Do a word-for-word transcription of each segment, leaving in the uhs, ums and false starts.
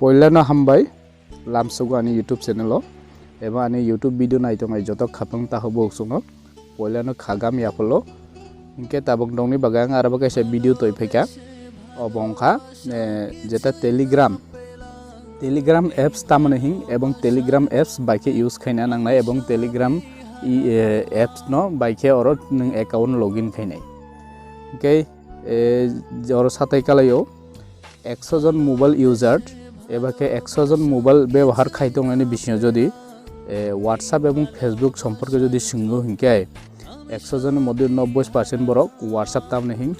Poilano hambai lamsogo ani YouTube channel o, eba ani YouTube video naitongnai joto khapang takhuk bukhuk chwngno poilano khagam yaphalo. Hinkhe tabuk nokni bagwi ang aro kaisa video toi phaikha. Obo wngkha, eh, jeta Telegram, Telegram apps tamoni hing ebong Telegram apps bai khe use khaina nangnai ebong Telegram i, eh, apps no bai khe oro nwng account login khainai. Hinkhe, eh, oro satai kalaio, ekso jon mobile user eba khe ekso jon mobile bebohar khai tongnani bisingo jodi, eh, WhatsApp ebong Facebook somporke jodi swngo hinkhe ekso jonni moddhe nobboi percent borok WhatsApp tamoni hing,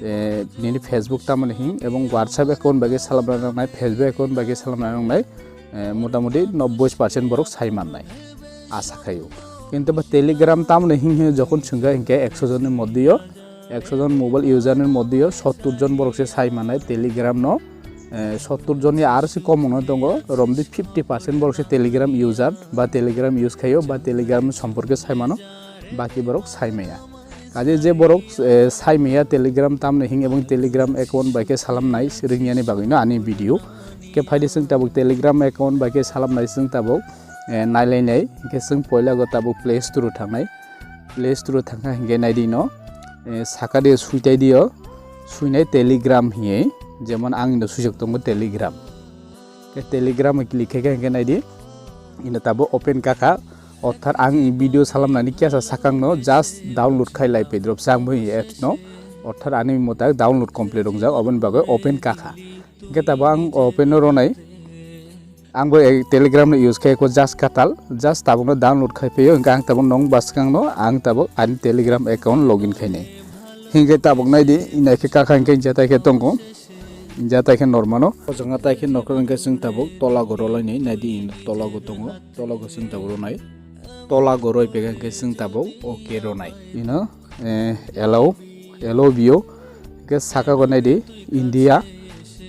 eh, nini Facebook tamoni hing ebong WhatsApp account bai khe salamna nangnai, Facebook account bai khe salamna nangnai, eh, motamuti nobboi percent borok sai mannai asa khaio. Kintu ba Telegram tamoni hing hing jokhon swngkha hinkhe ekso jonni moddhe o ekso jon mobile user ni moddhe o sottur jon borok se sai mannai Telegram no. Eh, sottur jonni aro se kom wngna tongo, romdi fifty percent borok se Telegram user ba Telegram use khaio ba Telegram ni somporke sai mano, baki borok sai maya. Kaje je borok, eh, sai maya Telegram tamni hing ebong Telegram account bai khe salamnai ringyani bagwino ani video. Khe phaidi chwng tabuk Telegram account bai khe salamnai chwng tabuk, eh, nailainai. Hinkhe chwng poila go tabuk Play Store o thangnai. Play Store o thangkha hinkhe naidi no, eh, saka dio suitai dio, suinai Telegram hiye, jemon ang no suijak tongo Telegram. Khe Telegram o click khaikha hinkhe naidi, ino tabuk open kakha, orthat ang i video salamnani kesa sakang no just download khai lai pedrop chang bo i apps no, orthat ani mwtai download complete wngjak oboni bagwi open kakha. Hinkhe tabuk ang open no ronai. Ang bo, eh, Telegram no use khai ko just katal, just tabuk no download khai phaio, hinkhe ang tabuk nong bwskang no, ang tabuk ani Telegram account login khainai. Hinkhe tabuk naidi, inai khe kakha hinkhe jatai khe tongo, jatai khe normano. O jwngno tai khe nokho hinkhe chwng tabuk tola go rolainai, naidi in tola go tongo, tola go chwng tabuk ronai. Tola go roi pegeng khe chwng tabuk okay ronai. Ino, eh, allow, allow bio. Hinkhe saka go naidi India,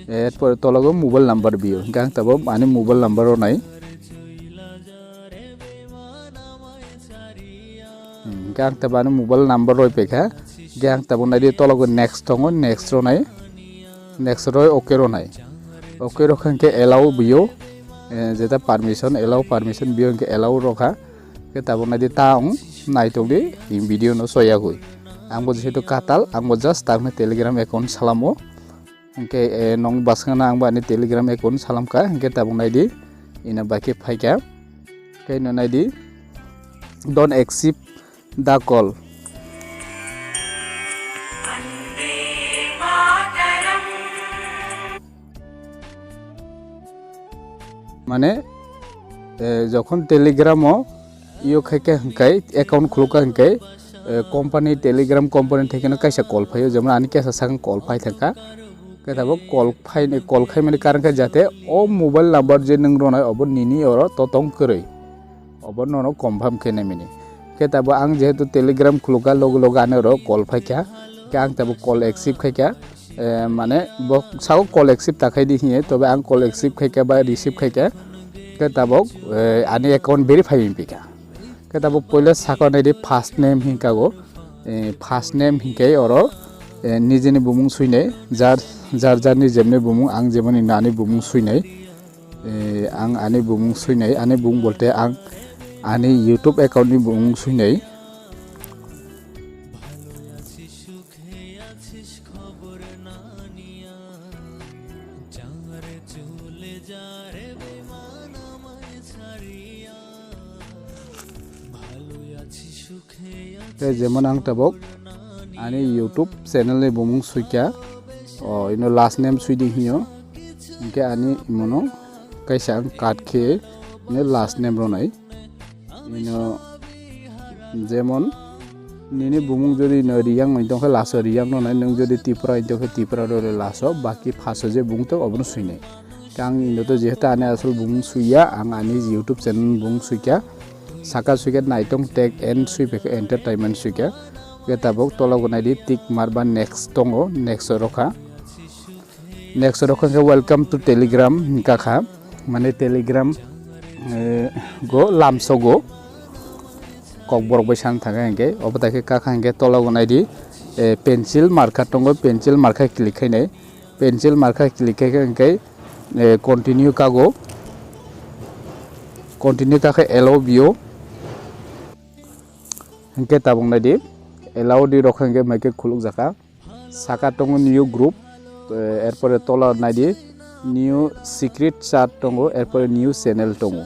eh, erpor tola go mobile number bio. Hinkhe ang tabuk ani mobile number ronai. Hmm, hinkhe ang tabuk ani mobile number roi pekha. Hinkhe ang tabuk naidi tola go next tongo, next ronai. Next roi okay ronai. Okay rokha hinkhe allow bio. Eh, jeta permission, allow permission bio hinkhe allow rokha. Khe tabuk naidi ta wng naitokdi, in video no soyagwi. Ang bo jehetu katal, ang bo just tangno Telegram account salamo. Hinkhe, eh, nong bwskangno ang bo ani Telegram account salamkha, hinkhe tabuk naidi, ino bai khe phaikha. Khe ino naidi, "Don't accept the call." Mane, eh, jokhon Telegram o iyo khaikha hinkhai, account khulukha hinkhai, eh, company, Telegram company thaikhe no kaisa call phaio, jemon ani kesa sakang call phai thangkha. Khe tabuk call phai, call khaimani karon khe jate o mobile number je nwng ronai obo nini oro to tong kwrwi. Obo nono confirm khe naimani. Khe tabuk ang jehetu Telegram khulukha, loge loge ani oro call phaikha. Khe ang tabuk call accept khaikha. Eh, mane bo sao call accept ta khaidi hiye, tobe ang call accept khaikha ba receive khaikha. Khe tabuk, eh, ani account verify wngpikha. Khe tabuk poila saka naidi first name hinkago. Eh, first name hinkai oro, eh, nijini bumung suinai, jar, jar jarni jemni bumung, ang jemoni nani bumung suinai. Eh, ang ani bumung suinai, ani bumung bolte ang ani YouTube account ni bumung suinai. Tei jemon ang tabuk ani YouTube channel ni bumung suikha, o ino last name suidi hinyo, hinkhe ani imono kaisa ang cut khe ino last name ronai. Ino jemon nini bumung jodi no Riyang wng tongkhe laso Riyang ronai, nwng jodi Tripura wng tongkhe Tripura ronai laso, baki phaso je bumung tong obono suinai. Khe ang ino to jehetu ani asol bumung suiya, ang ani YouTube channel bumung suikha, saka suikha Naitong Tech and suiphaikha entertainment suikha. Khe tabuk tola go naidi tick mark ba next tongo, next o rokha. Next o rokha khe welcome to Telegram hinkha kha, mane Telegram, eh, go lamsogo kokborok bai san thangkha hinkhe, obo tai khe kakha hinkhe tola go naidi, eh, pencil markha tongo, pencil markha click khainai. Pencil markha click khe khe hinkhe Eh, continue kago. Continue kakhe allow bio. Hinkhe tabuk naidi, allow di rokha hinkhe maikhe khuluk jaka. Saka tongo new group, eh, erpore tola naidi new secret chat tongo, erpore new channel tongo.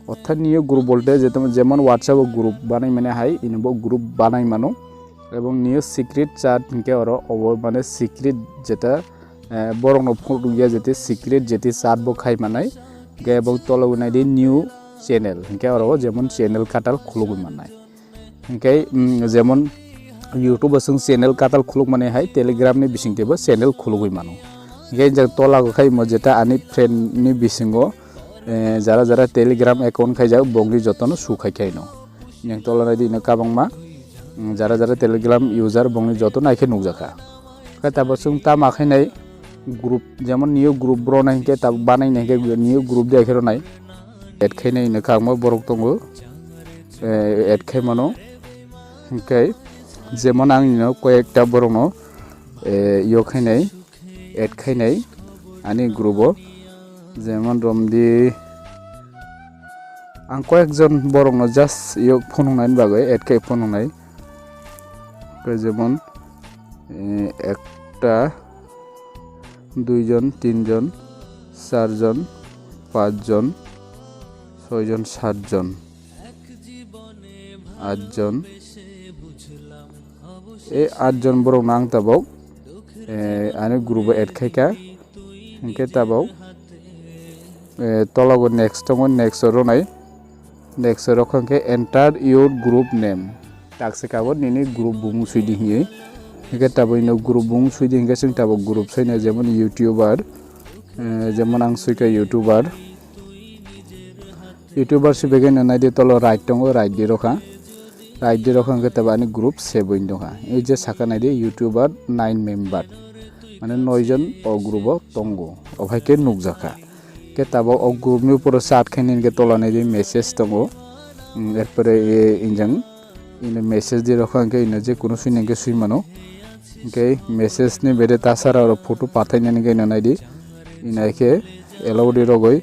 Orthat new group bolte jetem-, jemon WhatsApp o group banai mane hai, ino bo group banai mano. Ebong new secret chat hinkhe oro obo mane secret jeta, eh, borokno phunukya jete secret jete chat bo khai manai. Hinkhe ebong tola naidi new channel, hinkhe oro jemon channel katal khulugwi mannai. Hinkhe, mm, jemon YouTube o chwng channel katal khuluk mani hai Telegram ni bising tebo channel khulugwi mano. Hinkhe jang tola o khai mo jeta ani friend ni bisingo, eh, jara jara Telegram account khaijak bongni jotono su khai khaino. Yang tola naidi ino kabangma, mm, jara jara Telegram user bongni joto naikhe nukjakha. Khe tabo chwng tama khainai group, jemon new group bro nai hinkhe tab banai nai hinkhe new group de khe ronai. Add khainai ino kabangma borok tongo. Eh, add khai mano. Hinkhe jemon ang ino koyekta borokno, eh, yok khainai, add khainai ani group o. Jemon romdi ang koyekjon borokno just yok phunuknaini bagwi add khai phunuknai. Khe jemon, eh, ekta, duijon, tinjon, charjon, pachjon, soijon, satjon, atjon. Ei atjon borokno ang tabok, eh, ani group o add khaikha. Hinkhe tabok, eh, tologo next tongo, next o ronai. Next o rokha hinkhe enter your group name. Taksika bo nini group bumung swidi hiye. Hinkhe tabok ino group bumung swidi hinkhe chwng tabok group soino jemon YouTuber, eh, jemon ang swikha YouTuber. YouTuber si begeno naidi tolo right tongo, right di rokha. Right di rokha hinkhe tabok ani group save win dongkha. Ei je saka naidi YouTuber nine member. Mane noi jon o group o tongo. Obo hai khe nukjakha. Khe tabok o group ni upor o chat khainai hinkhe tola naidi message tongo. Mm, erpore e injang ino message di rokha hinkhe ino je kunu swina hinkhe swi mano. Hinkhe message ni bede tasara oro photo pathainani hinkhe ino naidi. Ino hai khe allow di rogoi,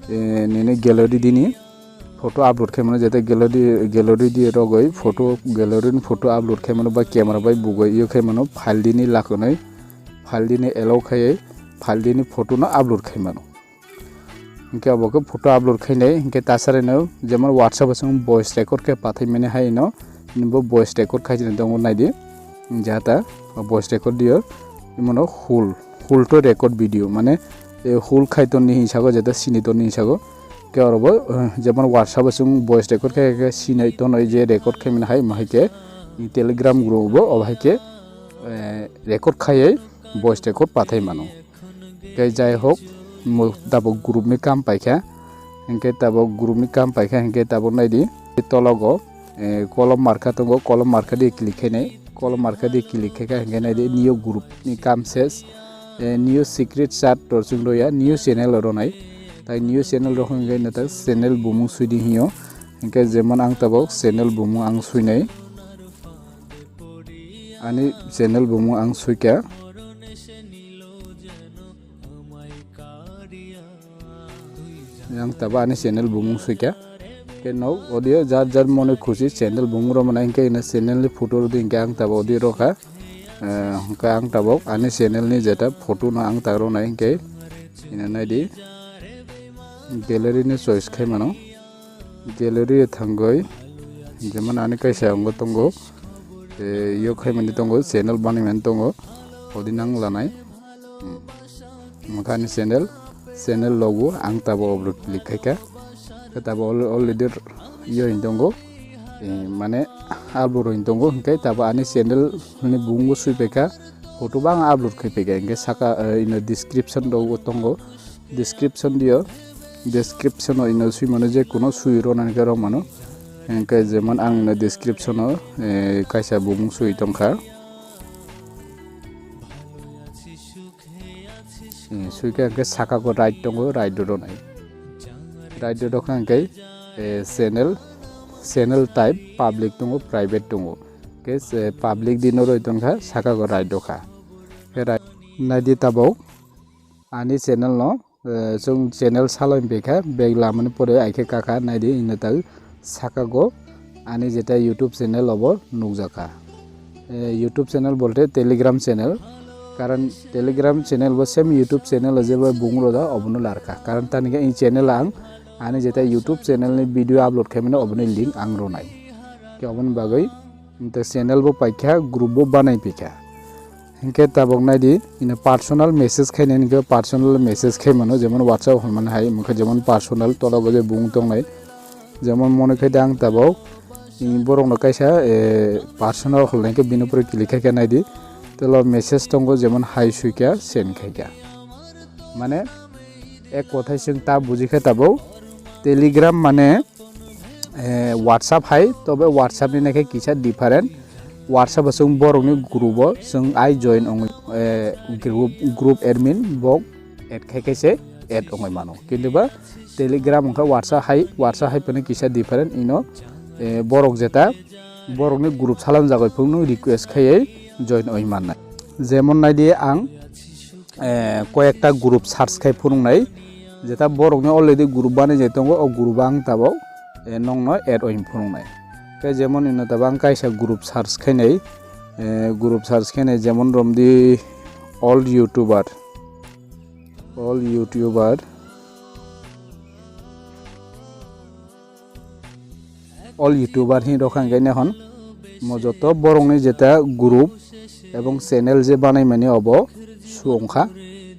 eh, nini gallery dini photo upload khai mano, jete gallery, gallery di rogoi photo, gallery ni photo upload khai mano ba camera bai bugoi iyo khai mano file dini lakonoi file dini allow khai file dini photo no upload khai mano. Hinkhe obo khe photo upload khainai, hinkhe tasareno jemon WhatsApp o chwng voice record khe pathai mani hai no, bo voice record khai chini tongo naidi, jata voice record diyo, imono hul, hul to record video, mane, e, hul khai tonni hinsago, jata sini tonni hinsago, khe oro bo, eh, jemon WhatsApp o chwng voice record khe, khe sinai tonno je record khai mani hai, mo hai khe Telegram group bo, obo hai khe, eh, record khaiwi voice record pathai mano. Tei jai hok, mo tabok group ni kam paikha, hinkhe tabok group ni kam paikha, hinkhe tabok naidi, tologo, eh, kolom markha tongo, kolom markha di click khainai, kolom markha di click khaikha, hinkhe naidi new group ni kam ses, eh, new secret chat tor chwng roya, new channel ronai, tai new channel rok hinkhe natak channel bumung swidi hinyo, hinkhe jemon ang tabok channel bumung ang swinai, ani channel bumung ang swikha. Yang tabo ani channel bumung swikha. Khe nok audio jar jar mone khusi channel bumung rok mwnai hinkhe ino channel ni photo rwdi hinkhe ang tabo audio rokha. Eh, hinkhe ang tabok ani channel ni jeta photo no ang tak rwnai hinkhe ino naidi gallery ni choice khai mano. Gallery o thangwi jemon ani kaisa wngo tongo, eh, yok khaimani tongo, channel banaimani tongo, odi nang lanai. Hmm. Wngkha ani channel, channel logo ang tabo upload click khaikha. Khe tabo al-, already yo hin tongo, eh, mane upload hin tongo, hinkhe tabo ani channel ni bumung swi paikha, photo bang upload khai paikha, hinkhe saka, eh, ino description rogo tongo, description dio, description o ino swi mano je kuno swi rwnani khe rw mano, hinkhe jemon ang ino description o, eh, kaisa bumung swi tongkha. Eh, swikha hinkhe saka o right tongo, right o rwnai. Right o rwkha hinkhe, eh, channel, channel type public tongo, private tongo. Hinkhe, eh, public di no rwi tongkha, saka o right o kha. Khe right naidi tabok ani channel no eh, chwng channel salai phaikha, bag lamani pore aikhe kaka naidi ino tak saka go ani jeta YouTube channel obo nukjakha. Eh, YouTube channel bolte Telegram channel, karon Telegram channel bo same YouTube channel o jeba bung roda obono larkha, karon tani khe i channel ang ani jeta YouTube channel ni video upload khaimani oboni link ang ronai. Khe oboni bagwi channel bo paikha, group bo banai phaikha. Hinkhe tabok naidi, ino personal message khainani hinkhe personal message khai mano, jemon WhatsApp hwnmani hai, hinkhe jemon personal tola bo je bung tongnai, jemon mone khai da ang tabok, i borokno kaisa, eh, personal hwnlai khe bini upore click khai khe naidi, telo message tongo jemon hai sui kha, send khai kha. Mane, ek kothai chwng ta buji khe tabok, Telegram mane, eh, WhatsApp hai, tobe WhatsApp ni naikhe kisa different. WhatsApp o chwng borokni group o chwng ai join ongwi, eh, group, group admin bo add khai khe se add ongwi mano. Kintu ba Telegram wngkha WhatsApp hai, WhatsApp hai phano kisa different ino, eh, borok jeta borokni group salam jagwi phungno request khaiwi join oi mannai. Jemon naidi ang, eh, koyekta group search khai phunuknai, jeta borokni already group banai jai tongo, o group ang tabok, eh, nongno add oi phunuknai. Khe jemon ino tabok ang kaisa group search khainai, eh, group search khainai jemon romdi all YouTuber, all YouTuber, all YouTuber hin rokha hingke nehon mo joto borokni jeta group ebong channel je banaimani obo su wngkha.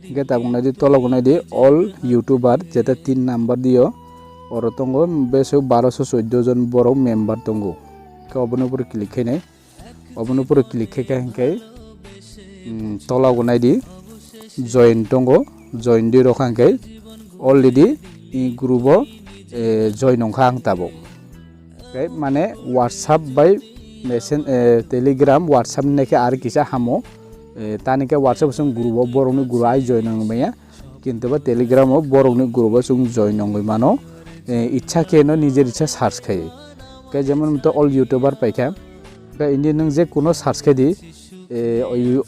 Hingke tabuk naidi tologo naidi all YouTuber jeta tin number dio oro tongo besu baroso soddo jon borok member tongo. Hingke oboni ugure click khainai. Obono puro click khe khe hinkhe, mm, tola go naidi join tongo, join di rokha hinkhe already i group o, eh, join ongkha ang tabuk. Tei mane WhatsApp bai messen-, eh, Telegram, WhatsApp ni naikhe ar kisa hamo, eh, tani khe WhatsApp song group o borokni group o ai join ong maya. Kintu ba Telegram o borokni group o chwng join ongwi mano, eh, ichha khe no nijer ichha search khai. Khe jemon to all YouTuber paikha, khe indi nwng je kuno search khai di, eh,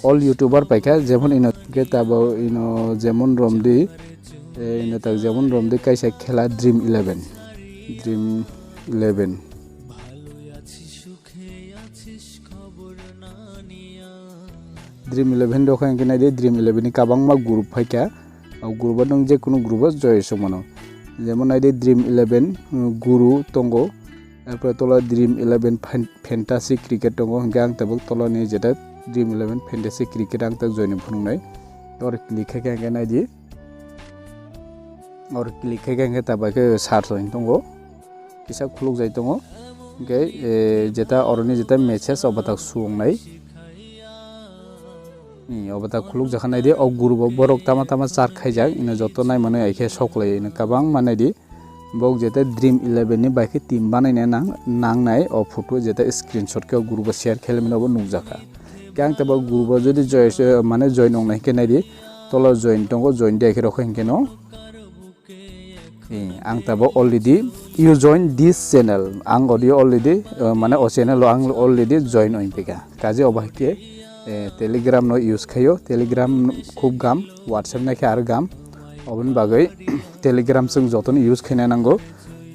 all YouTuber paikha, jemon ino khe tabo ino jemon romdi, eh, ino tak jemon romdi kaisa khela Dream eleven, Dream eleven. Dream eleven rok hinkhe naidi Dream eleven ni kabangma group phaikha. O group o nwng je kunu group o join song mano. Jemon naidi Dream eleven, mm, guru tongo. Erpore tola Dream eleven fan-, Fantasy Cricket tongo. Hinkhe ang tabuk tola ni jeta Dream eleven Fantasy Cricket ang tak join phunuknai. Tor click khe khe hinkhe naidi. Or click khe khe hinkhe ta bai khe search oi tongo. Kisa khuluk jai tongo. Hinkhe, eh, jeta oroni jeta message obatak su wngnai. Hmm, obatak khuluk jakha naidi. O group o borok tama tama char khaijak. Ino joto nai mano ai khe sok lai ino kabang ma naidi. Bok jeta Dream eleven ni bai khe team banaina nang, nangnai o photo jeta screenshot khe o group o share khe lamani obo nukjakha. Khe ang tebo group o jodi joy-, mane join wngnai hinkhe naidi, tolo join tongo, join de khe rokha hinkhe no. Eh, ang tebo already, "You join this channel." Ang audio already, eh, mane o channel o ang already join oi phaikha. Kaje obo hai khe, eh, Telegram no use khaio, Telegram khub gam, WhatsApp nai khe ar gam. Oboni bagwi Telegram chwng jotono use khaina nango.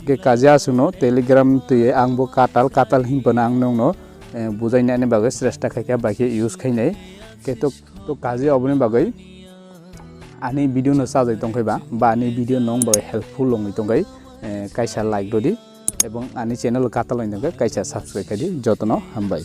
Khe kaje aswkno Telegram twi ang bo katal katal hinphano ang nongno, eh, bujainani bagwi chesta khaikha, bai khe use khainai. Khe to, to kaje oboni bagwi ani video no chajai tongkhai ba, ba ani video nong bai helpful wngwi tongkhai, eh, kaisa like rodi, ebong ani channel katal wngwi tongkhai kaisa subscribe khaidi, jotono hambai.